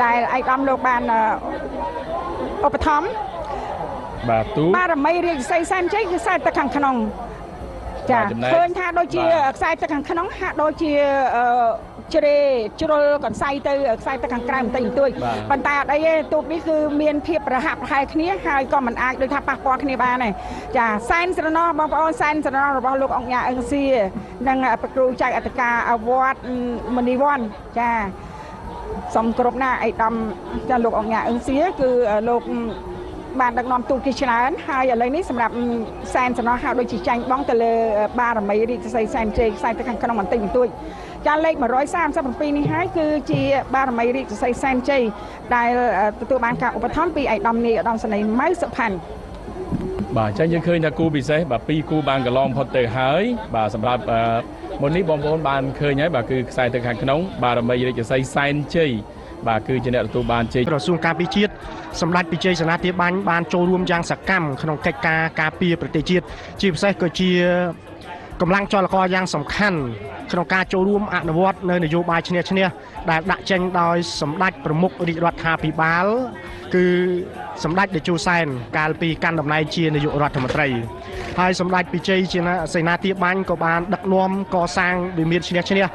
ដែលឯកឧត្តមលោកបានឧបត្ថម្ភ បាទទូ បារមីរាជសីសែនជ័យគឺខ្សែទឹកខាងក្នុង ចា ឃើញថាដូចជាខ្សែទឹកខាងក្នុងហាក់ដូចជាជ្រេជ្រុលកន្សៃទៅខ្សែទឹកខាងក្រៅបន្តិចបន្តួច ប៉ុន្តែអត់អីទេ ទូកនេះគឺមានភាពប្រហាក់ប្រហែលគ្នា ហើយក៏មិនអាចដូចថាប៉ះពាល់គ្នាបានដែរ។ ចា សែនស្រណោះបងប្អូន សែនស្រណោះរបស់លោកអង្គញាអឹងសៀ និងប្រគ្រូចៅអធិការវត្តមនីវ័ន ចា សូមគោរពណាស់ឯកឧត្តម ចា លោកអង្គញាអឹងសៀ គឺលោកបានដឹកនាំទូកជាច្រើនហើយ។ ឥឡូវនេះសម្រាប់សែនសំណោះ ហៅដូចជាចាញ់បងទៅលើបារមីរាជសីសែនជ័យ ខ្សែទៅខាងក្នុងបន្តិចបន្តួច។ ចា លេខ137នេះហើយ គឺជាបារមីរាជសីសែនជ័យ ដែលទទួលបានការឧបត្ថម្ភពីឯកឧត្តមនាយឧត្តមសេនីយ៍ម៉ៅសុផាន់។ បាទ អញ្ចឹងយើងឃើញថាគូពិសេស បាទ ពីរគូបានកន្លងផុតទៅហើយ។ បាទ សម្រាប់មុននេះបងប្អូនបានឃើញហើយ បាទ គឺខ្សែទៅខាងក្នុងបារមីរាជសីសែនជ័យ បាទ គឺជាអ្នកទទួលបានជ័យ។ ក្រសួងការពារជាតិ សម្ដេចពិជ័យសេនាទាបាញ់បានចូលរួមយ៉ាងសកម្មក្នុងកិច្ចការការពារប្រទេសជាតិ ជាពិសេសក៏ជាកម្លាំងចលករយ៉ាងសំខាន់ក្នុងការចូលរួមអនុវត្តនៅនយោបាយឈ្នះឈ្នះ ដែលដាក់ចេញដោយសម្ដេចប្រមុខរាជរដ្ឋាភិបាល គឺសម្ដេចតេជោសែន កាលពីកាន់តំណែងជានាយករដ្ឋមន្ត្រី។ ហើយសម្ដេចពិជ័យជាសេនាទាបាញ់ក៏បានដឹកនាំកសាងវិមានឈ្នះឈ្នះ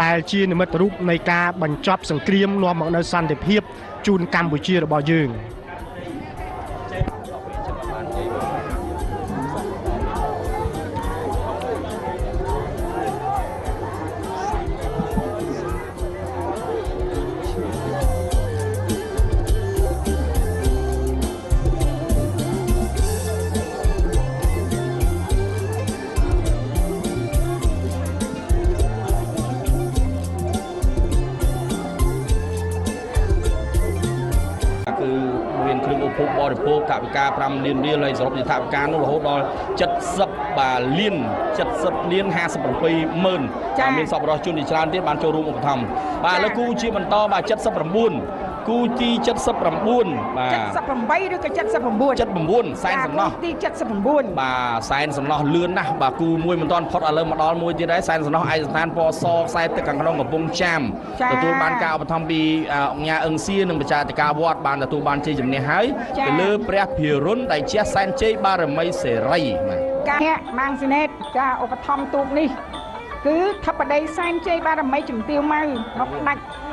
ដែលជានិមិត្តរូបនៃការបញ្ចប់សង្គ្រាម នាំមកនូវសន្តិភាពជូនកម្ពុជារបស់យើង។ បរិភោគថវិកា5លានរៀល ហើយសរុបជាថវិកានោះរហូតដល់70 បាទ លាន70លាន57ម៉ឺន។ មានសប្បុរសជនជាច្រើនទៀតបានចូលរួមឧបត្ថម្ភ។ បាទ ឥឡូវគូជាបន្ត បាទ 79 គូទី79 បាទ 78ឬក៏79 79 សែនសំណោះទី79 បាទ សែនសំណោះលឿនណាស់។ បាទ គូមួយមិនទាន់ផុត ឥឡូវមកដល់មួយទៀតហើយ សែនសំណោះឯកស្ថានពណ៌ស ខ្សែទឹកខាងក្នុងកំពង់ចាម ទទួលបានការឧបត្ថម្ភពីអង្គញាអឹងសៀ និងប្រជាធិការវត្ត បានទទួលបានជ័យជំនះហើយទៅលើព្រះភិរុនដែលជាសែនជ័យបារមីសេរី។ បាទ ការម៉ាងស៊ីណេត ចា ឧបត្ថម្ភទូកនេះ គឺធិបតីសែនជ័យបារមីជំទាវម៉ៅមកដាច់។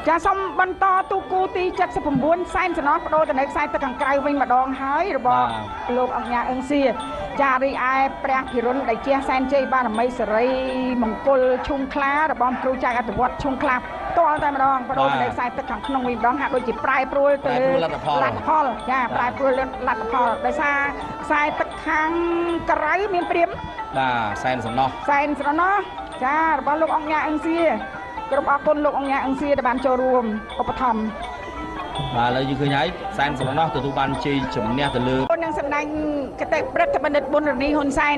ចា សូមបន្តទូគូទី79 សែនសំណោះបដូរទៅនៅខ្សែទឹកខាងក្រៅវិញម្ដងហើយ របស់លោកអង្គញាអឹងសៀ។ ចា រីឯព្រះភិរុនដែលជាសែនជ័យបារមីសេរីមង្គលឈុងខ្លា របស់គ្រូចៅអធិវត្តឈុងខ្លាផ្ទាល់តែម្ដង បដូរទៅនៅខ្សែទឹកខាងក្នុងវិញម្ដង ហាក់ដូចជាប្រែប្រួលទៅលើលទ្ធផល លទ្ធផល ចា ប្រែប្រួលលទ្ធផល ដោយសារខ្សែទឹកខាងក្រៅមានព្រាម។ បាទ សែនសំណោះ សែនស្រណោះ ចា របស់លោកអង្គញាអឹងសៀ គ្រប់អរគុណលោកអង្គញាអឹងសៀដែលបានចូលរួមឧបត្ថម្ភ។ បាទ ឥឡូវយើងឃើញហើយ សែនសំណោះទទួលបានជ័យជំនះទៅលើ នឹងសម្ដេចកតិព្រឹទ្ធបណ្ឌិតប៊ុនរនីហ៊ុនសែន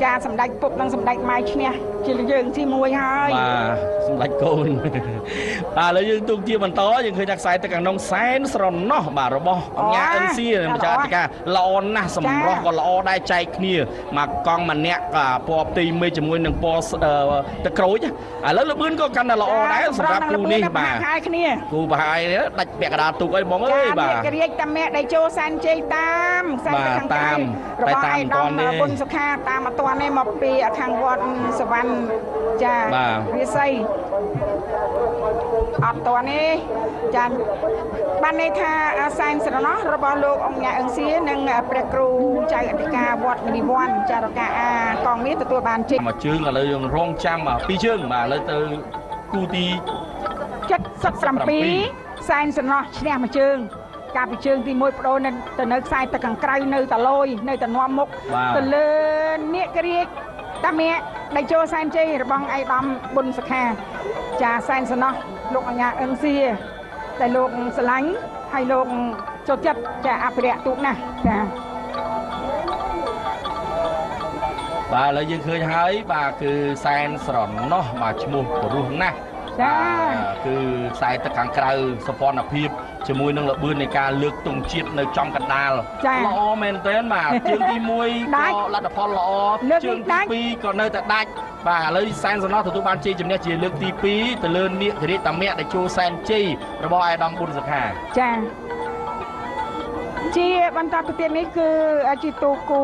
ចា សម្ដេចពុកនិងសម្ដេចម៉ែឈ្នះជាយើងទី1ហើយ។ បាទ សម្ដេចកូន។ បាទ ឥឡូវយើងទូកជាបន្ត យើងឃើញថាខ្សែទឹកខាងក្នុងសែនស្រណោះ បាទ របស់អង្គញាអិនស៊ីម្ចាស់អធិការ ល្អណាស់ សម្រស់ក៏ល្អដែរ ចែកគ្នាមកកង់ម្នាក់ពណ៌ផ្ទៃមេឃជាមួយនឹងពណ៌ទឹកក្រូច ឥឡូវលបឿនក៏កាន់តែល្អដែរសម្រាប់គូនេះ។ បាទ គ្នាគូប្រហែលដាច់ពាក់កណ្ដាលទូកអីបងអើយ។ បាទ រាជតាមេដៃជោសែនជ័យតាមខ្សែទឹកខាងក្រៅរបស់ឯកឧត្តមបុណ្យសុខា តាមអត់ទាន់ទេ មកពីខាងវត្តសវណ្ណ ចា វាសីអត់ទាន់ទេ ចា បានន័យថាសែនស្រណោះរបស់លោកអង្គញាអឹងសៀ និងព្រះគ្រូចៅអធិការវត្តមនីវ័ន ចារកាអាកងមាស ទទួលបានជ័យមួយជើង។ ឥឡូវយើងរងចាំពីរជើង។ បាទ ឥឡូវទៅគូទី77 សែនស្រណោះឈ្នះមួយជើង កាលពីជើងទី1 បដូរនៅទៅនៅខ្សែទឹកខាងក្រៅ នៅតលយ នៅតែនាំមុខទៅលើនាគរាជតាមេដៃជោសែនជ័យរបស់ឯកឧត្តមប៊ុនសុខា។ ចា សែនសំណោះលោកអញ្ញាអឹងសៀ តែលោកស្រឡាញ់ហើយលោកចូលចិត្ត ចា អភិរក្សទូកណាស់ ចា។ បាទ ឥឡូវយើងឃើញហើយ បាទ គឺសែនស្រណោះ បាទ ឈ្មោះព្រោះណាស់ ចា គឺខ្សែទឹកខាងក្រៅសុភ័ណ្ឌភាពជាមួយនឹងល្បឿននៃការលើកទង់ជាតិនៅចំកណ្ដាលល្អមែនទែនបាទជើងទី1ក៏លទ្ធផលល្អជើងទី2ក៏នៅតែដាច់បាទឥឡូវសែនសំណោះទទួលបានជ័យជំនះជាលើកទី2ទៅលើនាគរាជតាមៈដែលជួសែនជ័យរបស់អាយដាមប៊ុនសុខាចាជាបន្តទៅទៀតនេះគឺជាទូគូ